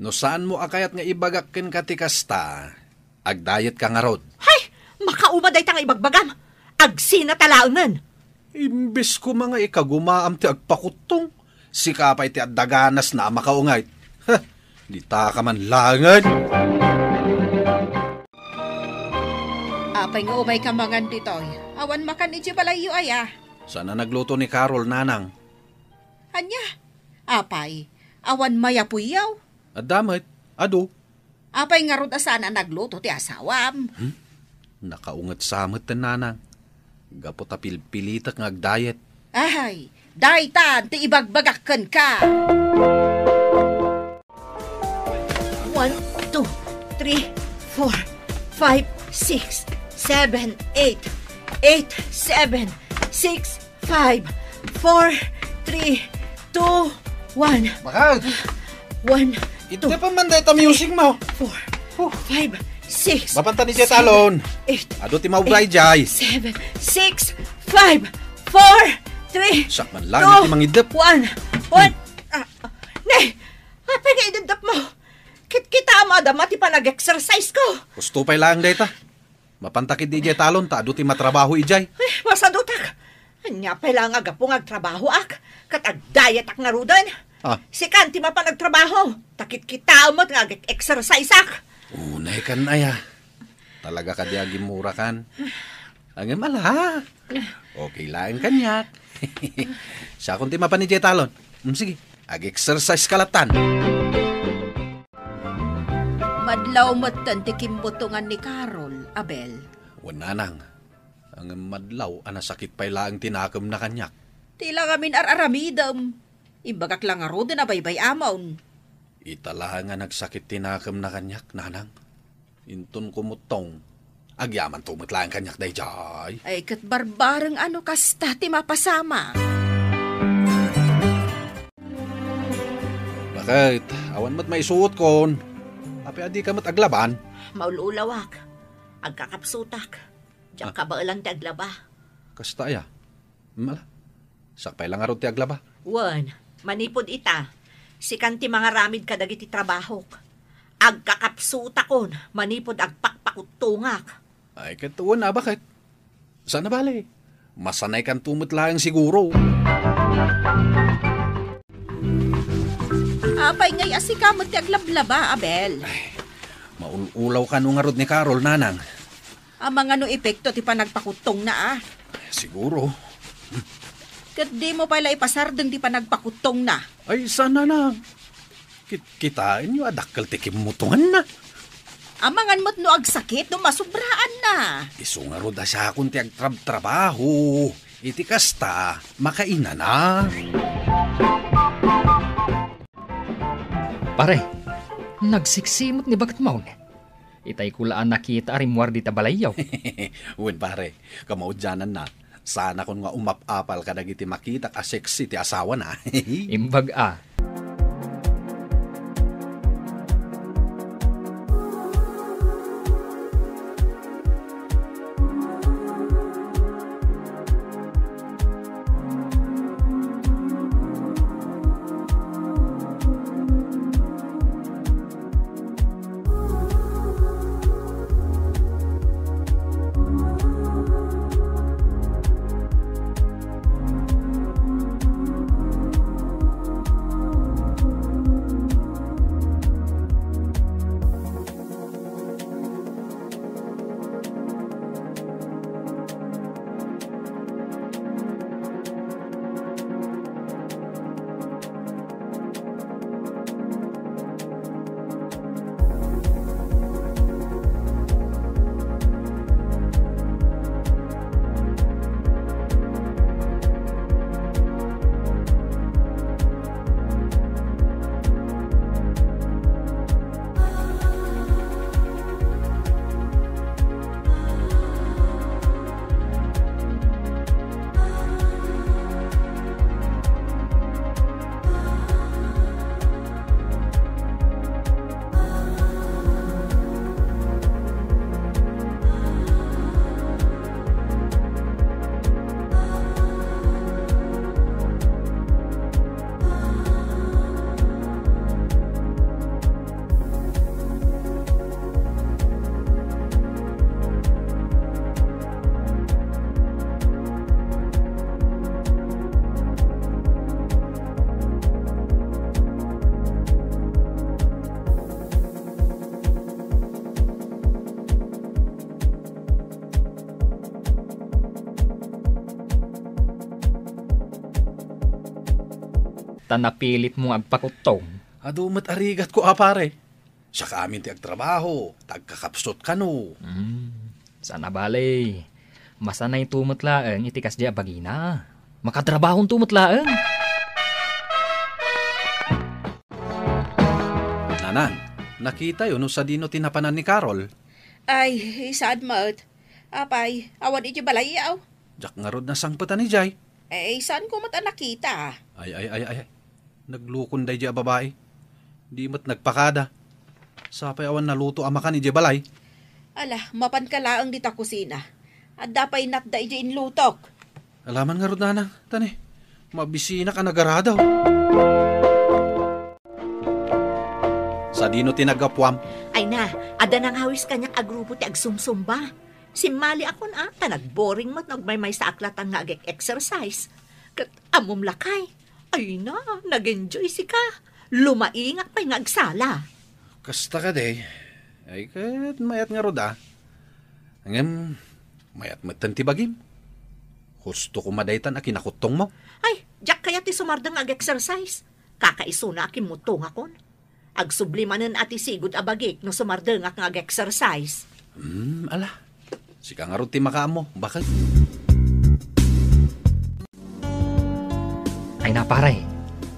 No saanmo a kayat nga ibagak kenka ti kasta, agdayetka ngarud. Hay! Makauma dayta nga ibagbagam! Agsina ta laengen! Imbes koma nga ikagumaam ti agpakuttong, sika pay ti adda ganasna a makaunget. Heh, ditaka man laengen! Apay nga umayka mangan ditoy? Awan makan idiay balayyo aya? Saan a nagluto ni Carol, nanang. Ania? Apay, awan mayapuyyo? Adda met, adu. Apay ngarud a saan a nagluto ti asawam? Hmm? Nakaunget sa met ten, nanang. Gapu ta pilpilitek nga agdayet. Ay, daytan ti ibagbagak kenka. One, two, three, four, five, six, seven, eight. Eight, seven, six, Five, four, three, two, one. Bakit? One, two, Ito pa man dahil ta music mo. Four, Huh. Five, six, Mapanta ni Jet seven, Alon. Eight, Adu ti maubra, eight, Jay. Seven, six, five, four, three, Siak man lang two, iti mangidep. One, one. Hmm. Ah, ah. Ne, apay nga idedep mo? Kit-kita mo, adama ti panag-exercise ko. Gusto pay lang dayta. Mapanta ketdi idiay talon ta adu ti matrabaho idiay. Eh, masadutak. Ania pay la nga gapu nga agtrabahoak, ket agdayetak ngaruden. Ah. Sikan ti mapan agtrabaho, ta kitkitaem met nga ag-exerciseak. Unay kan aya. Talaga kadi agimmura kan. Ngem ala. Okay laeng kaniak. Siakon ti mapan idiay talon. Mm, sige, ag-exercise ka latan. Madlaw metten ti kimbutongan ni Carol, Abel. Wen, nanang. Ngem madlaw a nasakit pay laeng ti nakemna kaniak. Ti la ngamin ar-aramidem. Imbagak la ngaruden a baybay-amon. Ita laeng a nagsakit ti nakemna kaniak, nanang. Inton kumuttong, agyamanto met laeng kaniak daydiay. Ay, ket barbareng a no kasta ti mapasamak. Bakit? Awan met maisuotkon. Apay a dika met aglaban? Maul-ulawak. Agkakapsutak. Diak Ah. kabaelan ti aglaba. Kasta aya? Mala. Siak pay la ngarud ti aglaba. Wen, manipud ita, sikan ti mangaramid kadagiti trabahok. Agkakapsutakon manipud agpakpakuttongak. Ay, ket wen a, baket? Saan a bale? Masanaykanto met laeng siguro. Apay ngay a sika met ti aglablaba, Abel? Ay, maul-ulaw kano ngarud ni Carol, nanang. Amangan no epekto ti panagpakuttongna, a? Siguro. Ket dimo pay la ipasardeng ti panagpakuttongna. Ay, saan, nanang? Kit-, kitaenyo a dakkel ti kimmutonganna. Amangan met no agsakit no masubraanna. Isu ngarud a siakon ti agtrabtrabaho. Iti kasta, makainana. Pare, nagseksi met ni baketmo. Itay ko la a nakita a rimmuar dita balayyo. Wen, pare, kamaudiananna, saanakon nga umap-apal kadagiti makitak a seksi ti asawana. Imbag a. Ta napilitmo nga agpakuttong. Adu met a rigatko a, pare. Siak amin ti agtrabaho, ta agkakapsut kano. Hmm, saan a bale. Masanayto met laeng iti kasdiay a bagina. Makatrabahonto met laeng. Nanang, nakitayo no sadino ti napanan ni Carol? Ay, saan met. Apay, awan idiay balayyo? Diak ngarud nasangpetan idiay. Eh, saan ko met a nakita? Ay, ay, ay, ay. Naglukon daydiay a babai. Di met nagpakada. Sapay awan naluto a makan idiay balay. Ala, mapanka laeng dita kusina. Adda pay natda idiay inlutok. Alaman ngarud, nanang, tani. Mabisinak a nagaradaw. Sadino ti naggapuam? Ay na, adda nangawis kaniak a grupo ti agsumsumba. Simmaliakon a, ta nagboring met no agmaymaysaak latta nga ag-exercise. Ket ammom lakay, ay na, nag-enjoy sika. Lumaingak pay nga agsala. Kasta kadi, ay ket mayat ngarud a. Ngem, mayat metten ti bagim. Husto koma daytan a kinakuttongmo. Ay, diak kayat ti sumardeng nga ag-exercise. Kakaisuna a kimmutongakon. Agsubli manen a ti sigud a bagik no sumardengak nga ag-exercise. Hmm, ala. Sika ngarud ti makaammo, baket. Ay na, pare.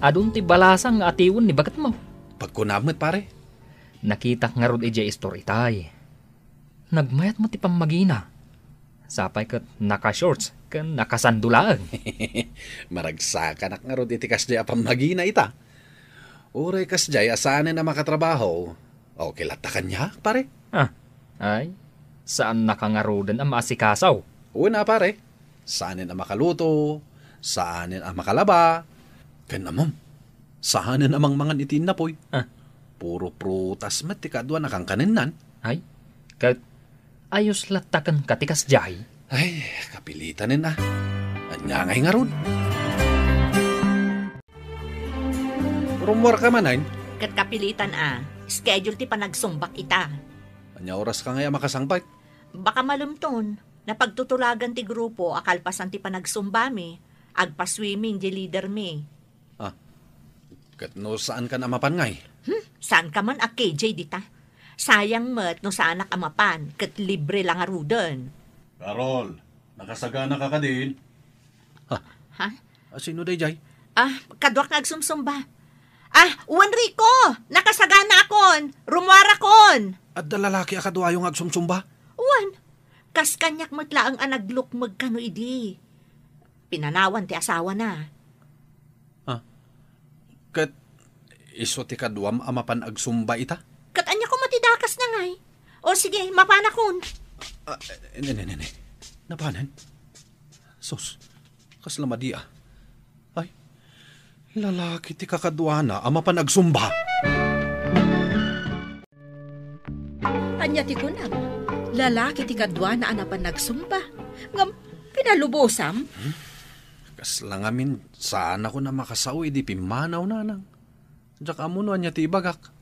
Adun ti balasang nga atiwen ni baketmo. Pagkunam met, pare. Nakitak ngarud idiay istor itay. Nagmayat met ti pammagina. Sapay ket naka-shorts ken nakasando laeng. Maragsakanak ngarud iti kasdiay a pammagina ita. Uray kasdiay a saanen a makatrabaho, okay latta kaniak, pare? Ah, ay, saannaka ngaruden a maasikaso. Wen a, pare. Saanen a makaluto, saanen a makalaba. Ken ammom, saanen a mangmangan iti innapoy. Ah. Puro prutas met ti kaduana a kankanennan. Ay, ket ayos latta kenka ti kasdiay. Ay, kapilitanen a. Ania ngay ngarud? Rummuarka manen? Ket kapilitan a. Schedule ti panagsumbak ita. Ania oraska ngay a makasangpet? Baka malemton. Napagtutulagan ti grupo a kalpasan ti panagsumbami, agpa-swimming ti leadermi. Ah, ket no saankan a mapan ngay? Hmm, saanka man a K J dita. Sayang met no saanak a mapan, ket libre la ngaruden. Carol, nakasaganaka kadin? Ha? Ha? Ah, sino daydiay? Ah, kaduak nga agsumsumba. Ah, wen, Rico! Nakasaganakon! Rummuarakon! Adda lalaki a kaduayo nga agsumsumba? Wen, kas kaniak met laeng a naglukmeg kano idi. Pinanawan ti asawana. Ah, ket isu ti kaduam a mapan agsumba ita? Ket ania koma ti dakasna ngay? O sige, mapanakon. Ah, ne, ne, ne, ne. Napanen? Sus, kasla madi a. Ay, lalaki ti kakaduana a mapan agsumba. Ania ti kunam? Lalaki ti kaduana a napan nagsumba. Ngem pinalubosam? Hmm? Kasla ngamin, saanakon a makasao idi pimmanaw, nanang. Diak ammo no ania ti ibagak.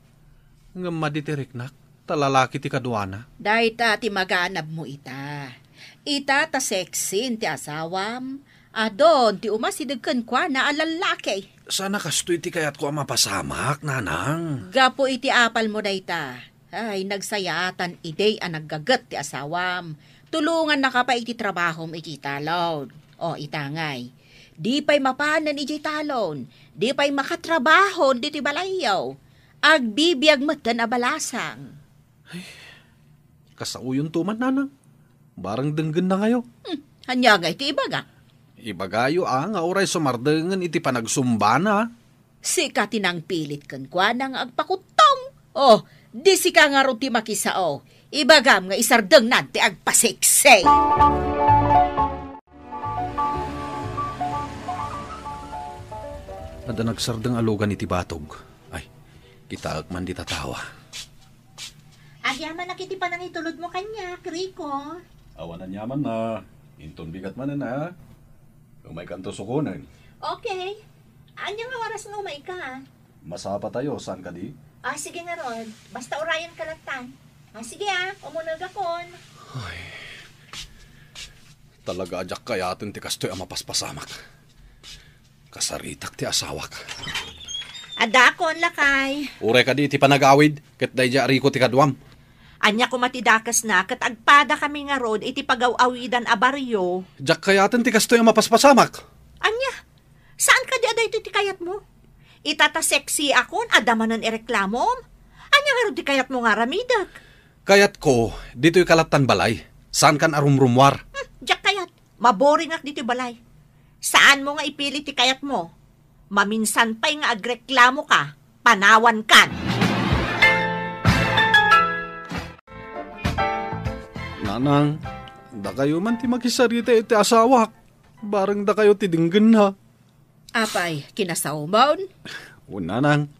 Ngem madi ti riknak, ta lalaki ti kaduana. Dayta ti maganabmo ita. Ita ta sexy ti asawam. Adun ti umasideg kenkuana a lallaki. Saan a kastoy ti kayatko a mapasamak, nanang. Gapu iti apalmo dayta. Ay, nagsayaatan idi a naggaget ti asawam. Tulongannaka pay iti trabahom iti talon. O, ita ngay. Di pay mapanen idiay talon. Di pay makatrabaho ditoy balayyo. Agbibiag metten a balasang. Ay, kasaoyonto man, nanang. Barang denggenna ngayo. Hmm, ania ngay ti ibaga? Ibagayo a nga uray sumardengen iti panagsumbana. Sika ti nangpilit kenkuana nga agpakuttong. Oh, di sika ngarud ti makisao. Ibagam nga isardengnan ti agpasiksi. Adda nagsardeng a lugan iti batog. Ay, kitaek man dita tawa. Agyamanak iti panangitulodmo kaniak, Rico. Awan aniamanna. Inton bigat manen a. Umaykanto sukonen. Okay. Ania nga oras nga umayka? Masapatayo, saan kadi? Ah, sige ngarud. Basta urayenka lattan. Ah, sige ah, umunegakon. Ay. Talaga a diak kayaten ti kastoy a mapaspasamak. Kasaritak ti asawak. Adakon, lakay. Uray kadi iti panagawid, ket daydiay a Rico ti kaduam. Ania koma ti dakesna, ket agpadakami ngarud iti pagaw-awidan a barrio. Diak kayaten ti kastoy a mapaspasamak. Ania? Saan kadi a daytoy ti kayatmo? Ita ta sexyakon, adda manen ireklamom? Ania ngarud ti kayatmo nga aramidek? Kayatko, ditoyka lattan balay. Saankan a rumrumuar. Hmm, diak kayat. Maboringak ditoy balay. Saanmo nga ipili ti kayatmo. Maminsan pay nga agreklamo ka, panawankan. Nanang, dakayo man ti makisarita iti asawak. Bareng dakayo ti denggenna. Apay, kinasawmon? O, nanang,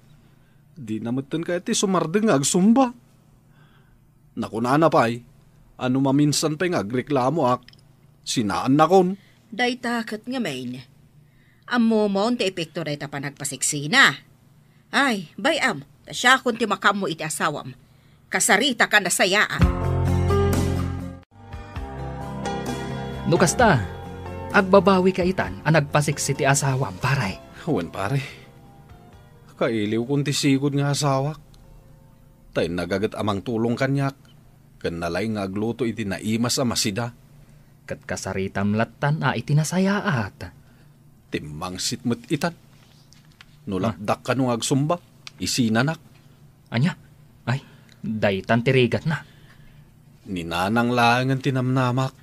dina metten kayat ti sumardeng nga agsumba. Nakunana pay, a no maminsan pay nga agreklamoak, sinaannakon. Dayta ket ngamin. Ammomon ti epekto dayta panagpasiksina. Ay, bay-am, ta siakon ti makaammo iti asawam. Kasarita ka nasayaat. No kasta, agbabawi ka itan a nagpasiksi ti asawam, pare. Wen, pare. Kailiwkon ti sigud nga asawak. Ta innaga ket a mangtulong kaniak, ken nalaing nga agluto iti naimas a masida. Ket kasaritam lattan a iti nasayaat. Timmangsit met itan. No Ah. lapdak kano nga agsumba, isinanak. Ania? Ay, daytan ti rigatna. Ni Nanang laengen ti namnamak.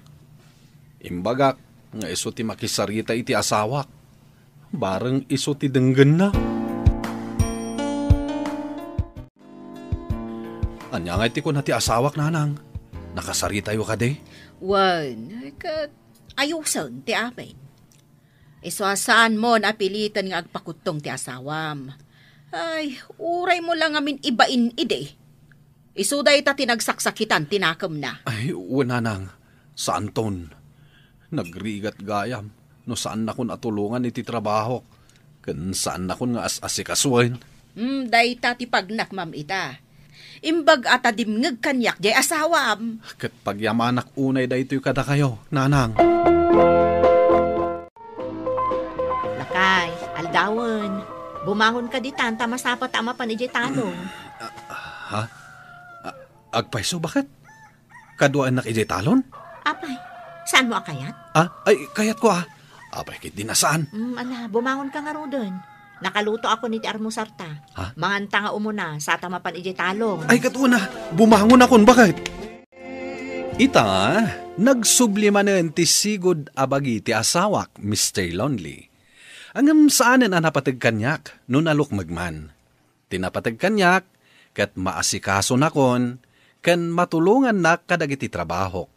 Imbagak nga isu ti makisarita iti asawak. Bareng isu ti denggenna. Ania ngay ti kuna ti asawak, Nanang? Nakasaritayo kadi? Wen, ket ayusen ti amin. Isu a saanmon a piliten nga agpakuttong ti asawam. Ay, uraymo la ngamin ibain idi. Isu dayta ti nagsaksakitan ti nakemna. Ay, wen, Nanang, saanton. Nagrigat gayam no saannakon a tulongan iti trabahok, ken saannakon nga as-asikasuen. Hmm, dayta ti pagnak, ma'am, ita. Imbag a ta dimngeg kaniak jay asawam. Ket pagyamanak unay daytoy kadakayo, Nanang. Lakay, aldawen. Bumangon ka ditan ta masapata a mapan idiay talon. Ah, ha? Ah, agpayso, baket? Kaduaennak idiay talon? Apay, saanmo a kayat? Ah, ay, kayatko, ah. Apay, ket di na saan. Mm, ala, bumangon ka ngaruden. Nakalutoakon iti armusarta. Ha? Manganta nga umuna, sata mapan idiay talon. Ay, ket una, bumangonakon, baket? Ita, nagsubli manen ti sigud a bagi ti asawak, Mister Lonely. Ngem saanen a napateg kaniak no nalukmeg man. Ti napateg kaniak ket maasigasonakon ken matulongannak kadagiti trabahok.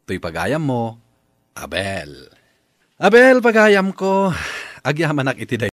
Toy pagayammo, Abel. Abel, pagayamko, agyamanak iti